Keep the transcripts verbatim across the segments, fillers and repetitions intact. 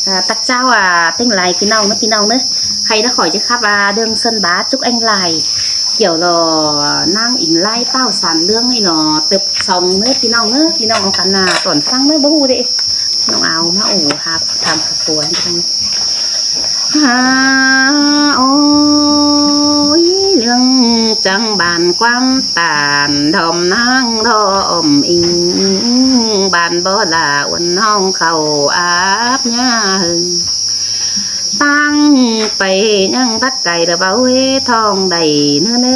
À, tặc chao à, ꞌtếng lai ꞌpi ꞌnọng ꞌnớ, ꞌpi ꞌnọng ꞌnớ. Khay ꞌnớ khỏi ꞌchớ khắp à, ꞌlương ꞌsơn bá chúc anh lai. Kiểu lo ꞌnáng inh lai páo san ꞌlương ꞌnị lo tớp song ꞌnớ ꞌpi ꞌnọng ꞌnớ, ꞌpi ꞌnọng au căn à, tỏn ꞌphắng ꞌnớ báu ꞌhụ đé. ꞌNọng au ꞌmá ổ hạp tham khả khua. À, ôi, ꞌlương chắng bản ꞌquám tản đom ꞌnáng đom inh, bản báu lả uôn ꞌnọng khảu áp nhá hưng. ꞌTáng pay ꞌnhắng tắc cay đa báu ꞌhế ꞌtong đảy ꞌnớ ꞌnớ,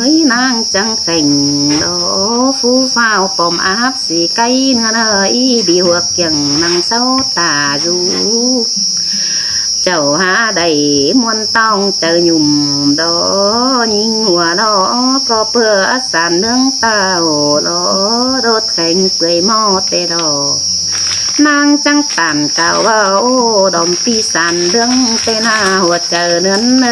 ꞌnáng chắng kheng đo phú phao pom áp si cáy ꞌnớ ꞌnớ, ꞌí đi huộc kiêng ꞌnăng sáu tả dú. Chảu hả đảy ꞌmuôn ꞌtong chaư nhùm đo, ꞌnhính hua đo, ꞌcọ ꞌpưa san ꞌlương táo lo, đốt kheng pưai ꞌmo ꞌtẹ đo. ꞌNáng chắng tản cáo báu, đom ꞌpi san ꞌlương ꞌtẹ ꞌná hua chaư ꞌnớn ới.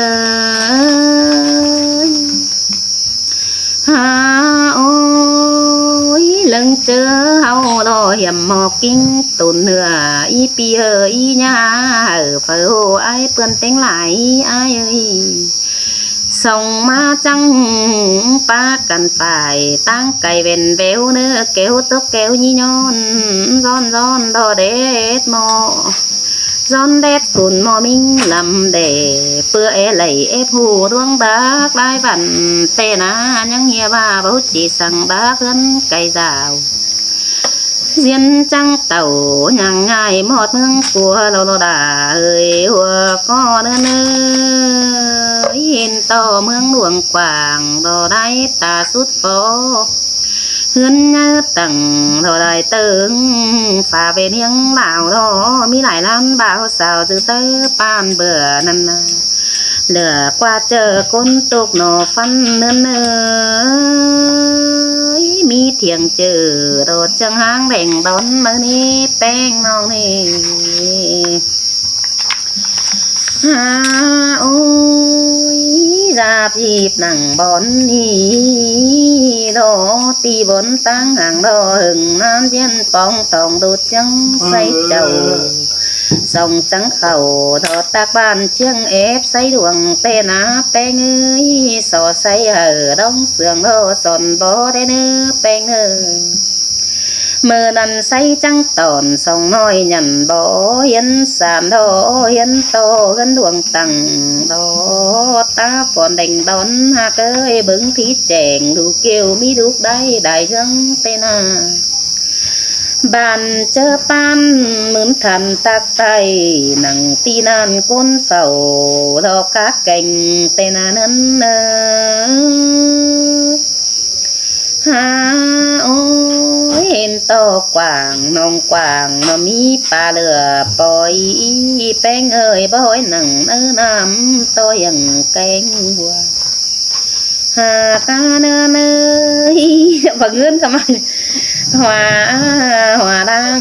À, ôi, ꞌlương ꞌchớ ꞌháu lo hiêm ꞌmo ꞌkính tủn ꞌnưa, ꞌí ꞌpi ơi ꞌí nhá, hảư phaư ꞌhô ải ꞌpươn ꞌtếng lai ải ơi. Song ꞌmá chắng pá căn phải, ꞌtáng cay ven véo ꞌnớ, kéo tốc kéo ꞌnhí ꞌnhón, ꞌdọn ꞌdọn đo đét ꞌmo. ꞌDọn đét phun ꞌmo ꞌmính lăm đe, ꞌpưa é đảy ép hu ꞌluống đác lai vẳn, ꞌtẹ ꞌná ꞌnhắng ꞌhiê ꞌva báu ꞌchí săng đác ꞌhướn cay dảo. ꞌDiến chắng tảu ꞌnhắng ꞌngai ꞌmọt ꞌmướng cua lo lo đà ơi, hua ꞌcọ ꞌnớ ꞌnớ, ꞌhịn ꞌto ꞌmướng luông quảng đo đảy ta sút phó. ꞌHướn ꞌnhá tẳng đo đảy tơng, phả ven ꞌhiếng đảo đo, ꞌmí lai ꞌlan báu sáo dư tớ ꞌpan bươn ꞌnặn ꞌna. Lửa ꞌquá ꞌchợ ꞌcốn tốc ꞌnọ ꞌphắn ꞌnớn ới, ꞌmí thiêng ꞌchợ đo chắng háng đeng đón ꞌmá ꞌnị ꞌpéng ꞌnọng ꞌnị. À, ôi, dạp dịp nẳng bón đi, đo ti bón ꞌtáng hàng đo hưng ꞌnán ꞌdiến póng tòng đột chắng say chảu. Song chắng khảu đo tắc bản ꞌchiếng ép say đuông ꞌtẹ ꞌná ꞌpéng ơi, so say hảư đóng sương đo son bó đé ꞌnớ ꞌpéng ꞌnớ. ꞌMự ꞌnặn say chắng tỏn song ꞌnọi nhẳn bó hiến sam đo hiến ꞌto ꞌhướn luông tẳng đo, ta phón đeng đón hák ơi bớng thí chẻng đu kiêu ꞌmí đúc đảy đảy ꞌdướng ꞌtẹ ꞌná. Bản ꞌchớ ꞌpan ꞌmứn thăn tắc tay nẳng ti ꞌnặn ꞌcốn phảu đo cá keng ꞌtẹ ꞌná ꞌnớn ới. À, ôi, hên ꞌto quảng ꞌnọng quảng ꞌnọ ꞌmí pá lửa poi, ꞌpéng ơi bói nẳng ꞌnớ ꞌnặm ꞌto ꞌhiếng keng hua. À, cá ꞌnớ ꞌnớ, ꞌva ꞌngớn khắm ꞌmắn. Hua, hua đang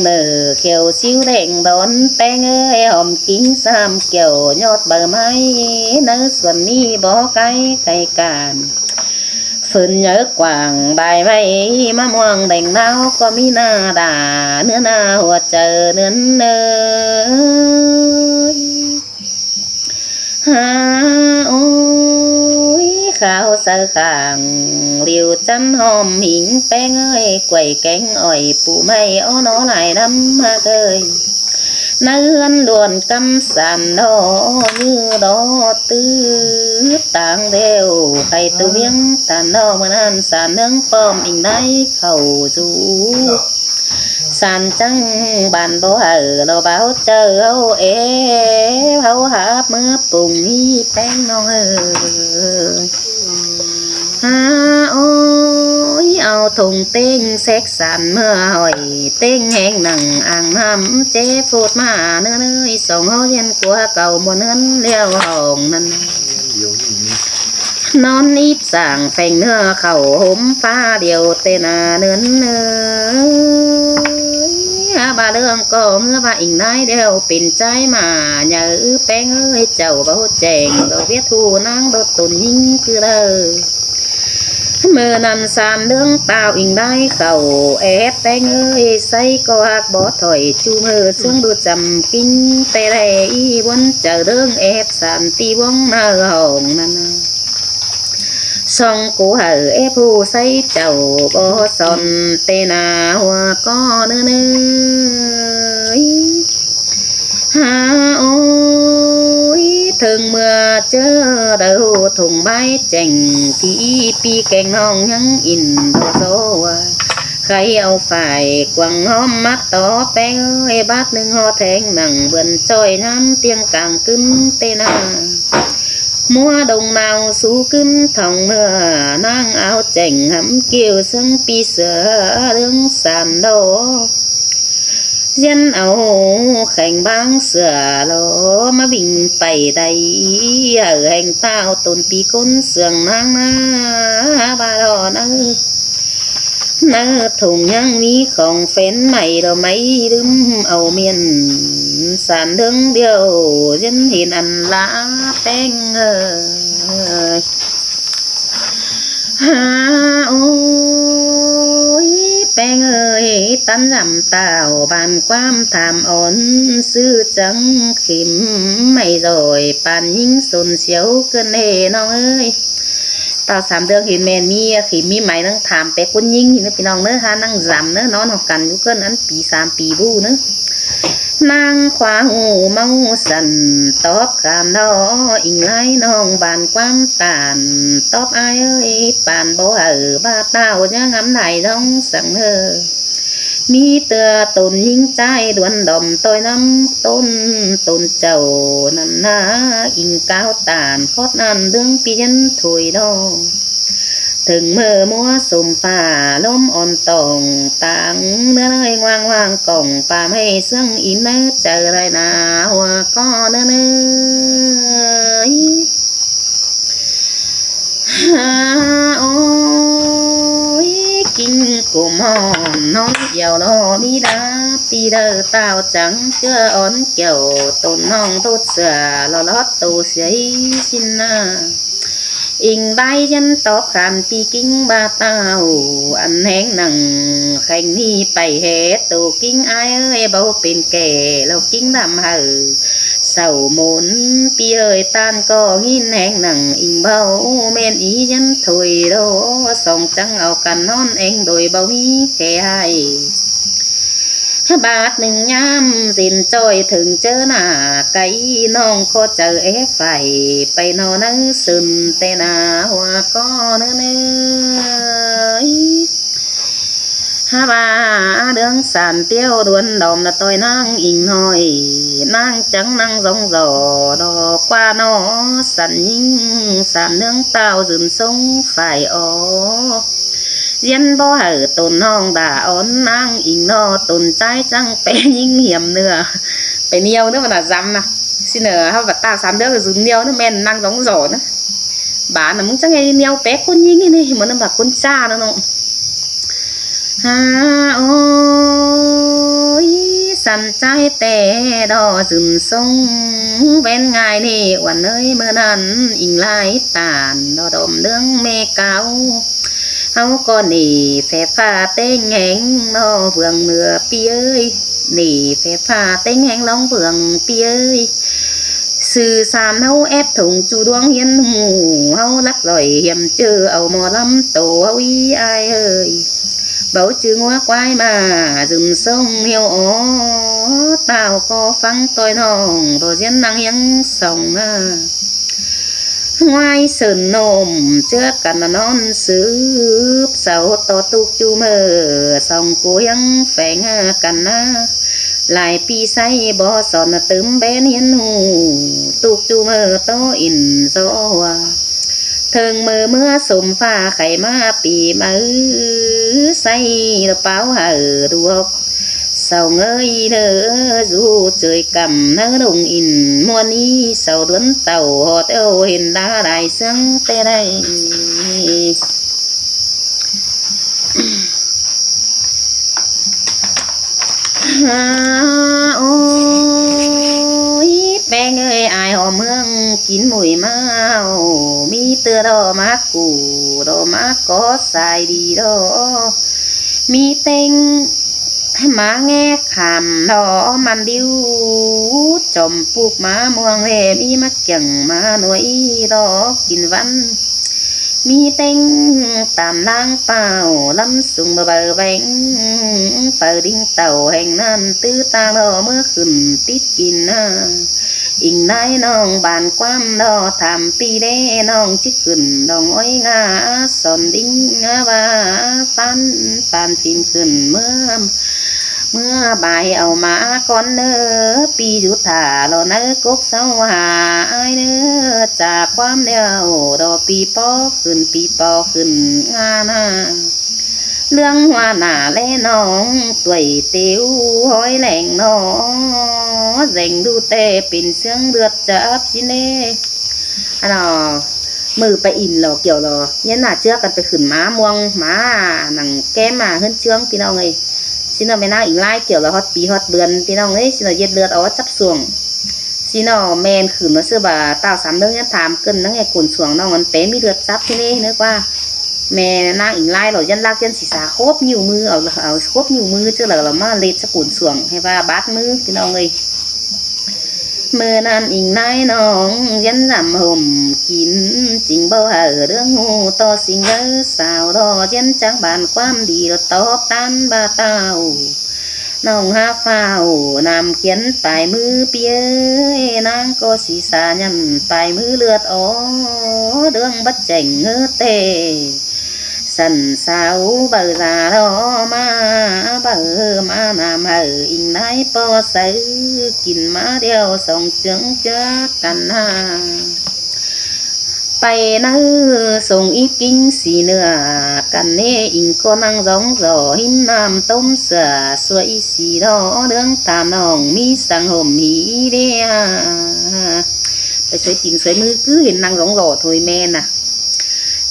nở khẻo síu đeng đón ꞌpéng ơi, hom kính sam kiểu nhọt báu ꞌmái, ꞌnớ suôn ꞌmí bó cáy cáy cản. Phớn nháư quảng đảy ꞌmạy ꞌmá muông đeng ꞌnáo ꞌcọ ꞌmí ꞌná đả ꞌnớ ꞌná hua chaư ꞌnớn ới. À, ôi, kháo saư khảng liu chăn hom hính ꞌpéng ơi, quảy kéng ỏi pú ꞌmạy ó ꞌnọ lai đắm hák ơi. ꞌNáư ꞌhướn luôn cắm san đo như đo tứ táng đeo, khay tu ꞌviếng tản đo ꞌmự ꞌnặn san ꞌnướng pom inh đảy khảu dú. San chắng bản báu hảư lo báu chaư ꞌháu é, ꞌháu háp ꞌmứa pung ꞌnị ꞌpéng ꞌnọng ơi. À, ôi, au thùng ꞌtếng séc san ꞌmứa hỏi, ꞌtếng ꞌhéng nẳng áng ꞌnặm ꞌchế phút ꞌmá ꞌnớ ꞌnới, song ꞌháu ꞌdiến cua cau ꞌmuôn ꞌhướn ꞌlẹo hỏng ꞌnặn. Nón íp sảng pheng ꞌnưa khảu hốm pá điêu ꞌtẹ ꞌná ꞌnớn ới. À, bá ꞌlương ꞌcọ ꞌngứa bá inh đảy đeo pên ꞌchái ꞌmá nháư ꞌpéng ơi, chảu báu chẻng đo ꞌviết hu ꞌnáng đốt tốn ꞌnhính ꞌcứ đaư. ꞌMự ꞌnặn sam ꞌlướng tao inh đái khảu ép ꞌpéng ơi, ꞌsáy ꞌcọ ꞌhặc bók thôi ꞌchu ꞌmự ꞌsướng đu chăm ꞌkính ꞌtẹ ꞌlẹ ꞌí ꞌbuôn chaư ꞌlướng ép sam ꞌti ꞌvóng ꞌnạu hỏng ꞌnặn. Song ꞌcú hảư ép hu ꞌsáy chảu bók son ꞌtẹ ꞌnạ ꞌhua ꞌcọ ꞌnớ ꞌnớ. Ha ôi, ꞌthớng ꞌmưa ꞌchớ đaư ꞌhụ thủng bái chẻng ꞌpi ꞌpi keng ꞌnọng ꞌnhắng ỉn báu dô ꞌva, khay au phải quảng ꞌhóm mát tó ꞌpéng ơi, bát ꞌnưng ꞌhọt ꞌhéng nẳng bươn ꞌchoi ꞌnhám ꞌtiêng cang ꞌcứn ꞌtẹ ꞌnạ. ꞌMúa đông nao sú ꞌcứn thong ꞌmưa, ꞌnáng áo chẻng hắm kiêu ꞌsướng ꞌpi sửa ꞌlướng san đô. ꞌDiến au kheng báng sửa lo ꞌmá binh pay đay, hảư ꞌhéng ꞌtạu tôn ꞌpi ꞌcốn sương ꞌnáng ꞌná ba lo ꞌnớ. ꞌNáu thủng ꞌnhắng ꞌmí khong phén may lo ꞌmí ꞌlứm au miên san ꞌlướng điêu, ꞌdiến hên ăn lá ꞌpéng ơi. Ha ôi, ꞌpéng ơi, ꞌtắn dăm tao bản ꞌquám tham ón ꞌsứ chắng khỉm may rồi pàn ꞌnhính sôn siêu ꞌcứn ꞌnê ꞌnọng ơi. Tao sam ꞌlướng hên ꞌmen ꞌmí khỉm ꞌmí may ꞌnăng tham pé ꞌcốn ꞌnhính ꞌnớ ꞌpi ꞌnọng ꞌnớ, ha ꞌnăng dăm ꞌnớ, ꞌnón ꞌhọt căn dú ꞌcợn ăn pi sam pi ꞌbú ꞌnớ. ꞌNáng khóa hu ꞌmáu săn tóp kham ꞌlo, inh lai ꞌnọng bản ꞌquám tản tóp ai ơi, pàn báu hảư ꞌva tao ꞌnhá ngắm lai ꞌdóng săng ꞌnớ. ꞌMí ꞌtưa tôn ꞌnhính ꞌchái đuôn đom ꞌtoi ꞌnắm ꞌtôn tôn chảu ꞌnặn ꞌná, inh cáo tản khót ăn ꞌlướng ꞌpi ꞌdiến thôi ꞌnọ. Thửng ꞌmự ꞌmúa sôm pha ꞌlốm on tỏng táng ꞌnớ ơi, ngoang ngoang cỏng pam ꞌhế ꞌsướng ín ꞌnớ chaư lai ꞌnạ ꞌhua ꞌcọ ꞌnớ ꞌnớ. Ha ôi, king cốm hỏm ꞌnón dẻo lo ꞌmí đá ꞌpi đaư tao chắng ꞌchưa ón kẻo tôn ꞌnọng ꞌtốt sửa lo lót tô siáy ꞌsịn ꞌnạ. Inh bái ꞌdiến tóp kham ꞌpi king ꞌva tao ăn ꞌhéng nẳng kheng ꞌnị pay hé tô king ai ơi, báu pên kẻ lo king đăm hảư sảu môn ꞌpi ơi, ꞌtan ꞌcọ ꞌnghín ꞌhéng nẳng inh báu ꞌmen í ꞌdiến thôi lo, song chắng au căn ꞌnón ꞌéng đôi báu ꞌmí kẻ ꞌhại. Bát ꞌnưng ꞌnhám ꞌdệt ꞌchoi thửng ꞌchớ ꞌnạ, cáy ꞌnọng ꞌcọ chaư é phải pay ꞌnọ ꞌnớ sưn ꞌtẹ ꞌnạ ꞌhua ꞌcọ ꞌnớ ꞌnớ. Ha ꞌva ꞌlướng san ꞌtiếu đuôn đom là ꞌtoi ꞌnáng inh ꞌnọi, ꞌnáng chắng ꞌnăng dóng dỏ đo ꞌquá ꞌnọ, săn ꞌnhính san ꞌnướng tao dưn sống phải ó. ꞌDiến báu hảư tôn ꞌnọng đả ón ꞌnáng inh ꞌnọ, tôn ꞌchái chắng pé ꞌnhính hiêm ꞌnưa. Pé ꞌnéo ꞌnớ ꞌva ꞌnạ dăm ꞌnạ. ꞌSịn ꞌnớ ha ꞌva tao san ꞌlướng dưn ꞌnéo ꞌnớ ꞌmen ꞌnăng dóng dỏ ꞌnớ. Bả ꞌnạ ꞌmứng chắng é ꞌnéo pé ꞌcốn ꞌnhính ꞌnị, ꞌmắn ꞌva ꞌcốn ꞌchạ ꞌnớ ꞌnọng. Ha ôi, săn ꞌchái ꞌtẹ đo dưn sống ꞌvén ngai ꞌnị uôn ơi, ꞌmự ꞌnặn inh lai tản đo đom ꞌlướng ꞌme cáo. Hảư ꞌcọ nể phép pha ꞌtếng ꞌhéng ꞌnọ Vương ꞌnưa ꞌpi ơi, nể phép pha ꞌtếng ꞌhéng ꞌlóng Vương ꞌpi ơi. Sư san hảư ép thủng ꞌchu ꞌluống hiến hủ, hảư lắc doi hiêm ꞌchư au ꞌmo ꞌlắm tô hảư ꞌí ai ơi. Báu ꞌchư ꞌngúa ꞌquái ꞌmá dưn sống ꞌnéo ó, tao ꞌcọ ꞌphắng ꞌtoi ꞌnọng ꞌtô ꞌdiến ꞌnăng ꞌhiếng song ꞌnạ. ꞌNguái sưn ꞌnôm ꞌchứa căn ꞌnón sứp sau ꞌto ꞌtộc ꞌchu ꞌmự, song ꞌcú ꞌhiếng pheng căn ꞌnạ. Lai ꞌpi ꞌsáy bók son tứm ꞌvén hiến hủ, ꞌtộc ꞌchu ꞌmự ꞌto ỉn dô ꞌhua. Thơng ꞌmự ꞌmứa sôm pha khay ꞌmá pi máư, ꞌsáy lỏ páo hảư đuộc. Sau ꞌngới ꞌnớ, dú ꞌchới căm ꞌnớ lông ỉn ꞌmuôn ꞌnị, sau đuôn tảu ꞌhọt âu hên đá lai ꞌsướng ꞌtẹ đay. Ha ôi, ꞌpéng ơi, ai hom ꞌmướng kin mủi ꞌmá ꞌmí ꞌtưa đó ꞌmá ꞌcụ, đó ꞌmá có sai đi đó. ꞌMí ꞌtếng ꞌmá ꞌnghé khảm đó ꞌmắn điu, chom puk ꞌmá muông ꞌlẹ ꞌmí ꞌmá kiẻng ꞌmá nuối đó kin ꞌvắn. ꞌMí ꞌtếng tam ꞌláng páo ꞌlắm sung báu báu beng, páo đinh tảu hên ꞌnặn ꞌtứ ꞌtáng đó ꞌmưa khửn tít kin ꞌna. Ing ꞌnái ꞌnọng bản ꞌquám đó tham ꞌpi đé ꞌnọng ꞌchí khửn đong ói ꞌngá son đinh ꞌngá ꞌva phán phán phim khửn ꞌmưa, ꞌmưa bái au ꞌmá cón ꞌnớ ꞌpi dú thả lo ꞌnớ cốc sáu hả ai ꞌnớ. Chả ꞌquám điêu đó ꞌpi ꞌpo khửn ꞌpi ꞌpo khửn ꞌngá ꞌna. ꞌLướng ꞌhua nả ꞌlé ꞌnọng tuổi têu hói lẻng nó, dẻng đu ꞌtẹ pên ꞌsướng ꞌlượt chắp ꞌsịn đé. Ăn nó, ꞌmự pay ỉn lo kiẻo lo ꞌnhá nả ꞌchưa căn pay khửn ꞌmá muông ꞌmá nẳng kem ꞌmá ꞌhướn ꞌchương ꞌpi ꞌnọng ơi. ꞌSịn nó ꞌme ꞌnáng Ing ꞌLái kiẻo lo ꞌhọt pi ꞌhọt bươn ꞌpi ꞌnọng ơi, ꞌsịn nó ꞌdệt ꞌlượt ók chắp suông. ꞌSịn nó ꞌmen khửn nó ꞌsứ ꞌva ꞌtạu sam ꞌnưng ꞌnhá tham ꞌcợn ꞌnáng ꞌnhá cốn suông ꞌnọng ăn pé ꞌmí ꞌlượt chắp ꞌsịn đé ꞌnớ ꞌquá. ꞌMe ꞌnáng Ing ꞌLái lo ꞌdán lác ꞌdán sí sa khốp ꞌnhíu ꞌmứ, au, au khốp ꞌnhíu ꞌmứ ꞌchớ lo lo ꞌmá ꞌlệt chắp cốn suông ꞌhứ ꞌva bát ꞌmứ ꞌpi ꞌnọng ơi. ꞌMự ꞌnặn Ing ꞌLái ꞌnọng ꞌdán dăm hôm kin chính báu hảư ꞌlướng ꞌhụ ꞌto sính ꞌgớ sao đó ꞌdán chắng bản ꞌquám đi lo tóp ꞌtán ꞌva ꞌtạu ꞌnọng hák pháo năm kiến pay ꞌmứ ꞌpi ơi, ꞌnáng ꞌcọ sí sa nhẳn pay ꞌmứ ꞌlượt ók ꞌlướng bát chẻng ꞌngớ ꞌtẹ. Săn sao báu da đó ꞌmá, báu ꞌmá năm hảư Ing ꞌLái ꞌpo sáư kin ꞌmá điêu song ꞌchướng ꞌchớ căn ꞌna. Pay ꞌnớ sông í ꞌkính sí ꞌnưa căn ꞌnê Ing ꞌcọ ꞌnăng dóng dỏ hím ꞌnặm tốm sửa ꞌsúa í sí đó ꞌlướng tham ꞌnọng ꞌmí săng hôm hí đé. Pay ꞌsúa tin ꞌsúa ꞌmứ cứ hên ꞌnăng dóng dỏ thôi ꞌmen ꞌna.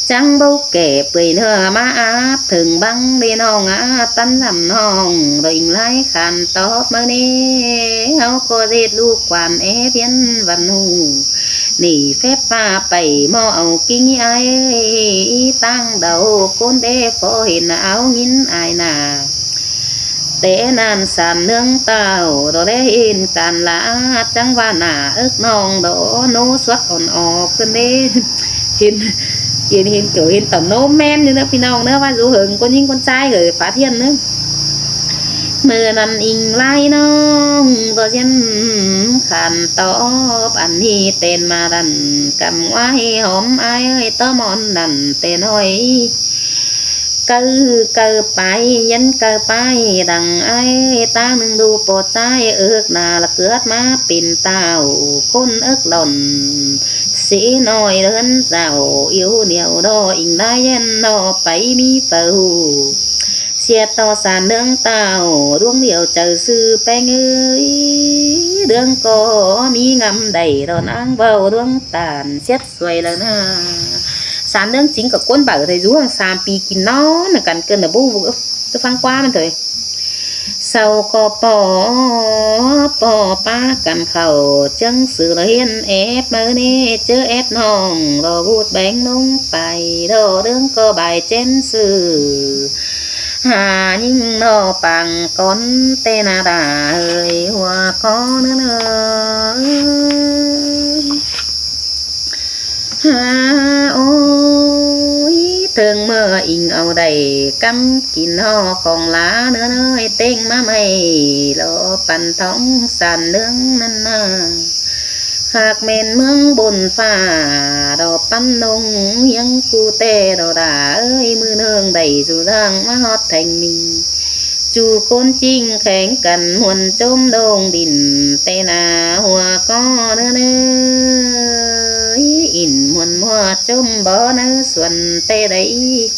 Chắng báu kẻ pưởi ꞌnưa ꞌmá áp thửng băng đé ꞌnọng ꞌá ꞌtắn dăm ꞌnọng, đó Ing ꞌLái khăn tóp ꞌmá ꞌnê. Au ꞌcọ ꞌdệt ꞌlụk quan ép ꞌhiến văn ꞌhụ nể phép ꞌva pay ꞌmo au ꞌkính ai ꞌtáng đaư cốn đé phó hên au ꞌnghín ai nả. Té ꞌnặn san ꞌnướng ꞌtạu đó đé hên căn lả chắng ꞌva nả ớc ꞌnọng đó ꞌnô suốt ỏn ók ꞌcợn đé. Hên, hên, hên kiẻo hên tỏm ꞌnô ꞌmen ꞌnớ ꞌpi ꞌnọng ꞌnớ ꞌva dú hơng ꞌcốn ꞌnhính ꞌcốn ꞌchái ꞌcọ phát hiện ꞌnớ. ꞌMự ꞌnặn Ing ꞌLái ꞌnọng ꞌcọ ꞌdán khăn tóp ăn ꞌnị ꞌtến ꞌmá đăn căm ꞌva ꞌhê hóm ai ơi tó mon đăn ꞌtến ꞌnọi. Cáu cáu pay ꞌdán cáu pay đăng ai ta ꞌnưng đu ꞌpo ꞌchái ớc ꞌna ꞌlạ ꞌcứt ꞌmá pên ꞌtạu ꞌcốn ớc lỏn. Sế ꞌnọi ꞌlớn dảo iu niêu đó Ing ꞌLái ꞌdán ꞌnọ pay ꞌmí phaư sia ꞌto san ꞌnướng ꞌtạu ꞌluống điêu chaư ꞌsứ ꞌpéng ơi. ꞌLướng ꞌcọ ꞌmí ngắm đảy đó ꞌnáng ꞌvạu ꞌluống ꞌtan siết suối lỏ ꞌna. San ꞌnướng chính ꞌcọ ꞌcốn baư thôi dú hăng sam pi kin ꞌnón căn ꞌcợn ꞌna bú, ꞌcọ phắng ꞌquá ꞌmen thôi. Sau ꞌcọ ꞌpo, ꞌpo ꞌpá căn khảu ꞌchướng ꞌsứ lỏ hiến ép ꞌmự ꞌnê ꞌchớ ép ꞌnọng đó vút béng ꞌlống pay đó ꞌlướng ꞌcọ bài chén ꞌsứ. Hả ꞌnhính ꞌnọ păng cón ꞌtẹ ꞌna đa ơi hua có ꞌnớ ꞌnớ. Hả ôi, ꞌtếng ꞌmưa Ing au đảy cắm kin ꞌnọ khong lá ꞌnớ ꞌnới ꞌtếng ꞌmá ꞌmạy lo păn thóng san ꞌnướng ꞌnặn ꞌna. Khák ꞌmen ꞌmướng bôn ꞌphạ đó păn ꞌnông ꞌhiếng ꞌcu ꞌtẹ đó đa ơi, ꞌmự ꞌnưng đảy dú ꞌdáng ꞌmá ꞌhọt theng ꞌmí. ꞌChu ꞌcốn ꞌchính khéng căn ꞌmuôn ꞌchốm đông đin ꞌtẹ ꞌna hua có ꞌnớ ꞌnới. ꞌIn ꞌmuôn ꞌmua ꞌchốm bó ꞌnớ suôn ꞌtẹ đảy.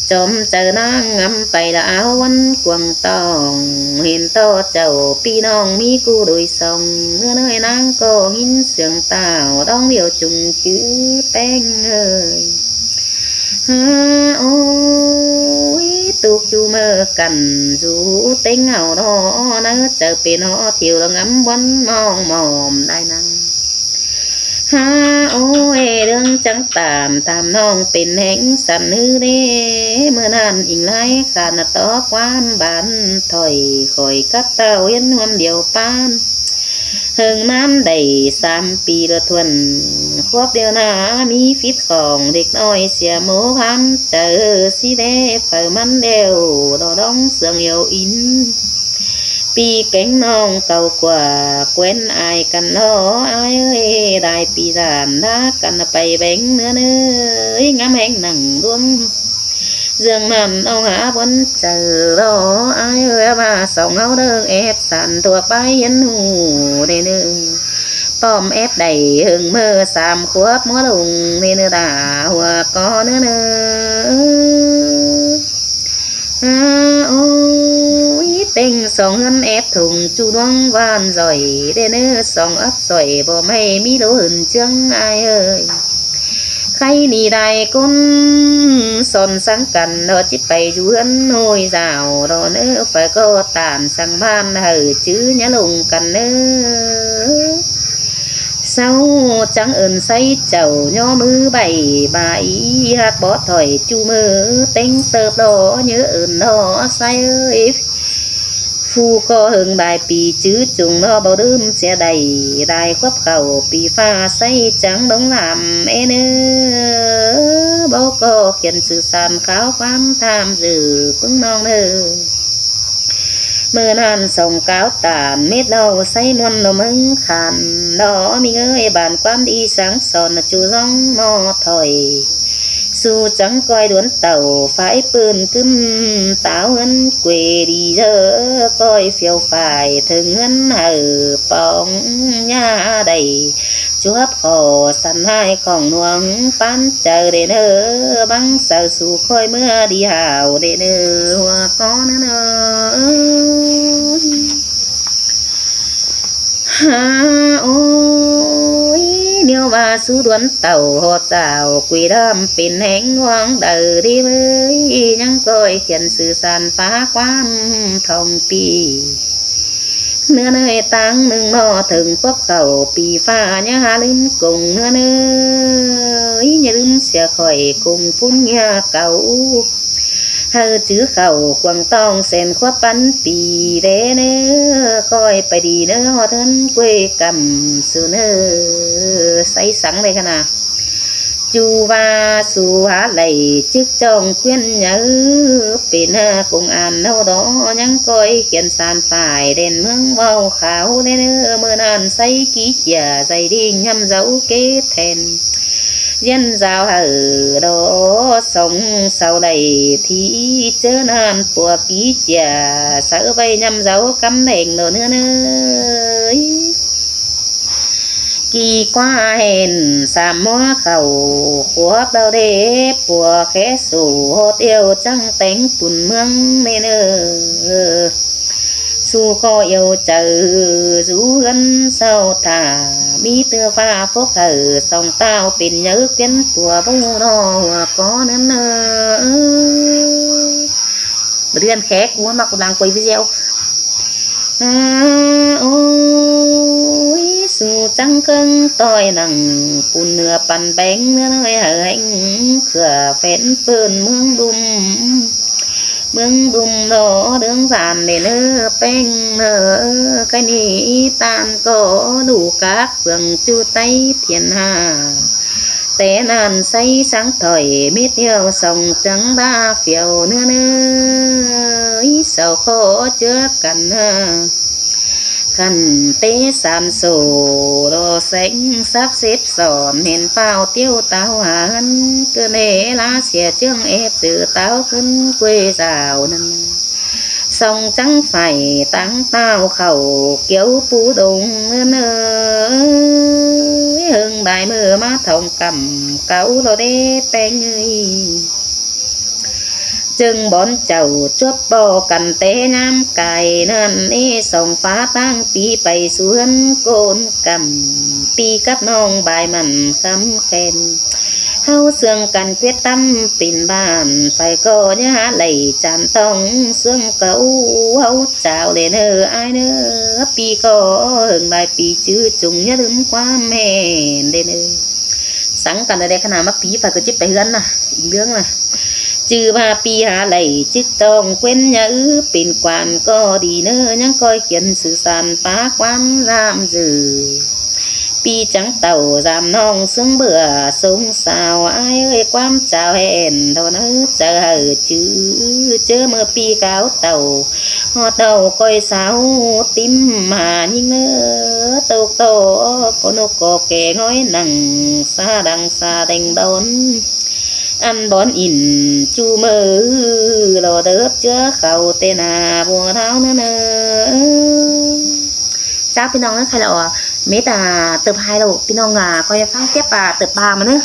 Chom chaư ꞌnáng ngắm pay đa áo ꞌvắn cuông tỏng, hên ꞌto chảu ꞌpi ꞌnọng ꞌmí ꞌcu đuổi song, ꞌnớ ꞌnới ꞌnáng ꞌcọ ꞌnghín siêng tảo đóng điêu chung chứ ꞌpéng ơi. Hả ôi, ꞌtộc ꞌchu ꞌmự căn dú ꞌtếng au đó ꞌnớ chaư pên ꞌhó thiêu lỏ ngắm ꞌvắn ꞌmóng mòm đai ꞌna. Ha, ôi, ꞌlương chắng tản tham ꞌnọng pên ꞌhéng săn ꞌnứ đé. ꞌMưa ꞌnặn inh lai khăn ꞌtố ꞌquám bản thoại khỏi cắp tao hiến huôm điêu ꞌpán. ꞌHưng ꞌnặn đảy sam pi lơ thuần, khuốp điêu ꞌna ꞌmí phít khong đếc ꞌnọi sia mô ꞌphắn chaư ꞌsí đé phaư ꞌmắn điêu đo đóng sương iêu ín. ꞌPi kéng ꞌnọng cáu ꞌquá ꞌquiến ai căn lo ai ơi, đai ꞌpi dản đá căn pay béng ꞌnứa ꞌnới, ngắm ꞌhéng nẳng ꞌluống. ꞌDương ꞌnặn ꞌnọng hả ꞌbuôn chaư lo ai ơi, ꞌva song ꞌháu đơng ép săn thuộc bái hiến hủ đê ꞌnứ. Pom ép đảy ꞌhưng ꞌmưa sam khuốp múa lùng đê ꞌnứ, đa hua có ꞌnứa ꞌnứ. Ha, ôi, ꞌtếng song ꞌhướn ép thùng ꞌchu ꞌluống ꞌvan doi đê ꞌnứ, song ắp doi báu ꞌmạy ꞌmí lố hưn ꞌchương ai ơi. Khay ꞌnị đai ꞌcốn son sắng căn ꞌnọ, ꞌchí pay dú ꞌhướn ꞌnội dảo ꞌnọ ꞌnớ, phaư ꞌcọ tản sắng ꞌván hảư chứ ꞌnhá lùng căn ꞌnớ. Sau chắng ơn ꞌsáy chảu ꞌnhó ꞌmứ bảy ba í, hák bót thỏi ꞌchu ꞌmự ꞌtếng tớp lo, nhớ ơn lo ꞌsáy ơi. Phu ꞌcọ ꞌhưng đai pi chứ chung ꞌnọ báu đưm sia đảy, đai khuốp khảu pi ꞌphạ ꞌsáy chắng đống làm é ꞌnớ. Báu ꞌcọ khiên sư san kháo ꞌquám tham dự ꞌpứng ꞌnọng ꞌnớ. ꞌMưa ꞌnặn song cáo tản mết ꞌlẹo ꞌsáy ꞌmuôn ꞌlẹo ꞌmớng khăn lo, ꞌmí ꞌngới bản ꞌquám đi sáng son ꞌchu ꞌdóng ꞌmo thỏi. Su chắng ꞌcoi đuốn tảu phái ꞌpưn ꞌcứn táo ꞌhướn quê đi ꞌdớ, ꞌcoi phiêu phải thơng ꞌhướn hảư póng ꞌnhá đảy. Chuốp khỏ săn ꞌhại khỏng ꞌnuống ꞌpán chaư đê ꞌnớ, bắng saư su ꞌcoi ꞌmưa đi hảo đê ꞌnớ, hua có ꞌnớ ꞌnớ. Ha, ôi, ꞌnéo ꞌva su đuốn tảu ꞌhọt dảo quê đam pên ꞌhéng ꞌluống đaư đi ꞌmới, ꞌnhắng ꞌcoi khiên sư san phá ꞌquám thong pi. ꞌNứa ꞌnới ꞌtáng ꞌnưng ꞌnọ thơng khuốp khảu pi ꞌphạ ꞌnhá há ꞌlứm công ꞌnứa ꞌnới, ꞌnhá ꞌlứm sia khỏi công ꞌphún ꞌnhá cáu. Hảư chứ khảu quảng tong sen khuốp ꞌpắn pi đé ꞌnớ, ꞌcoi pay đi ꞌnớ ꞌhọt ꞌhướn quê căm su ꞌnớ. ꞌSáy sắng đảy khăn a. ꞌChu ꞌva su há đảy chức ꞌchong ꞌquiến nháư pên công an ꞌnọ đó, ꞌnhắng ꞌcoi khiên san phải đen ꞌmướng ꞌvạu kháo đé ꞌnớ. ꞌMưa ꞌnặn ꞌsáy kí chia dạy đi ꞌnhăm dấu kết then. ꞌDiến dao hảư đó song sau đảy thi ꞌchớ ꞌnặn pua kí chia saư ꞌvạy ꞌnhăm dấu cắm đèn ꞌnọ ꞌnớ ꞌnới. Kí ꞌquá hên sam ꞌmúa khảu khuốp đao đế pua khé sủ ꞌhọt iêu chắng téng pun ꞌmướng ꞌnê ꞌnớ. Su ꞌcọ iêu chaư dú ꞌhướn sau thả ꞌmí ꞌtưa ꞌphạ phốc hảư song ꞌtao pên nháư ꞌquiến pua báu ꞌnọ hua có ꞌnớ ꞌnớ. Bơ ꞌdươn khé cú ꞌmá cú đang quay video. Ha, ôi, su chắng ꞌcớng ꞌtoi nẳng pun nưa păn béng ꞌnớ ꞌnới, hảư ꞌhéng khửa phén pơn ꞌmướng ꞌlum. ꞌMướng ꞌlum ꞌnọ ꞌlướng dản đê ꞌnớ, péng ꞌnớ, cái ꞌnị ꞌtan ꞌcọ ꞌlụ cắp phường ꞌchu ꞌTáy thiên hà. Té ꞌnặn ꞌsáy sáng thỏi mết ꞌhiêu song chắng đa phiêu ꞌnớ ꞌnới, sau khó chứa căn ha. Khăn tế san sổ đồ sánh sắp xếp sòn hên pao tiêu táo hán, cứ nể lá sia ꞌchương ép dự táo ꞌcứn quê dạo ꞌnặn. Song chắng phải táng tao khảu kiếu pú đông ꞌnớ ꞌnới, ꞌhưng đai ꞌmưa ꞌmá thong căm cáu lo đế péng ơi. ꞌChương bón chảu chuốp ꞌpo căn té ꞌnhám cai ꞌnặn ê, song phá ꞌtáng pi pay su ꞌhướn ꞌcốn căm, pi cắp ꞌnọng bài mẳn khắm khen. ꞌháu ꞌsướng căn quyết tâm pên bản, phải ꞌcọ ꞌnhá hák đảy chăn tong ꞌsướng cáu. ꞌHáu chảu đê ꞌnớ ải ꞌnớ, ꞌpi ꞌcọ ꞌhung lai ꞌpi ꞌchư, chung ꞌnhá ꞌlứm ꞌquám hên đê ꞌnớ. Sắng căn đê khả năng ꞌmá ꞌpi phải ꞌcọ chứt pay ꞌhướn ꞌnớ, ꞌính ꞌlướng ꞌnớ. ꞌChư ꞌva ꞌpi hák đảy chức tong, quên ꞌnhá ứ pên quan ꞌcọ đi ꞌnớ, ꞌnhắng ꞌcoi khiên ꞌsự san pá ꞌquám ꞌdám dư. ꞌPi chắng tảu dám ꞌnọng ꞌsướng bươn sống sao, ải ới, ꞌquám chảu hên ꞌtọ ꞌnớ, chaư hảư ꞌchư ꞌchớ ꞌmưa ꞌpi cáo tảu, ꞌhọt ꞌtọ ꞌcoi sao ꞌtím ꞌmá ꞌnhính ꞌnớ, tốc ꞌtọ ꞌcọ ꞌnộc ꞌcọ kẻ ꞌngói nẳng sa đăng sa đeng đón ăn bón ỉn ꞌchu ꞌmự lo đớp ꞌchứa khảu ꞌtẹ nả bua tháo ꞌnớ ꞌnớ. Chảu ꞌpi ꞌnọng ꞌnớ, khay lo mết ta tớp hai lo ꞌpi ꞌnọng ꞌcọ ꞌphắng tiếp ꞌva tớp ba ꞌmá ꞌnớ.